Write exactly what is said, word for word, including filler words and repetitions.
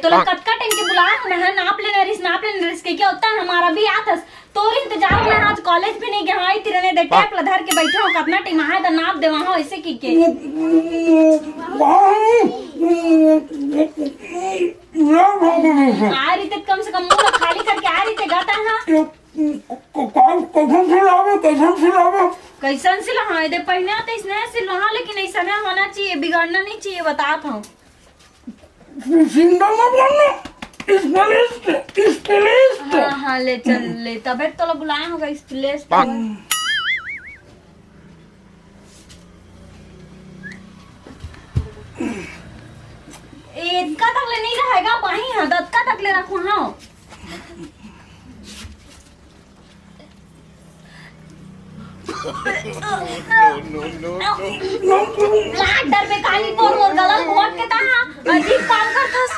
तोला कतका टाइम के बुलाए हूँ मैं, हाँ, नाप लेना रिस, नाप लेना रिस के क्या होता है हमारा भी आथस। तोर इंतजार में आज कॉलेज भी नहीं गया, हाँ, इतने दे टेप ला धर के बैठे हो, कितना टाइम आए तो नाप देवा हो, ऐसे की के। आ रही थे, कम से कम मुंह खाली करके आ रही थे, गाता, हाँ। कैसन सिलावे, कैसन सिलावे? कैसन सिला, हाँ, दे पहने आते इसने सिलो, हाँ, लेकिन ऐसा नहीं होना चाहिए, बिगड़ना नहीं चाहिए, बतात हूँ। जिंदा मत बनना। Stylist, stylist। हाँ, हाँ, ले चल, ले। तबे तो तोला बुलाया होगा, stylist। ए, इतका तक ले नहीं रहेगा, बाही हाथ, इतका तक ले रखो, हाँ। लाट डर में काली मोर, मोर गला घोट के ता, हाँ। अजीब काम करथस।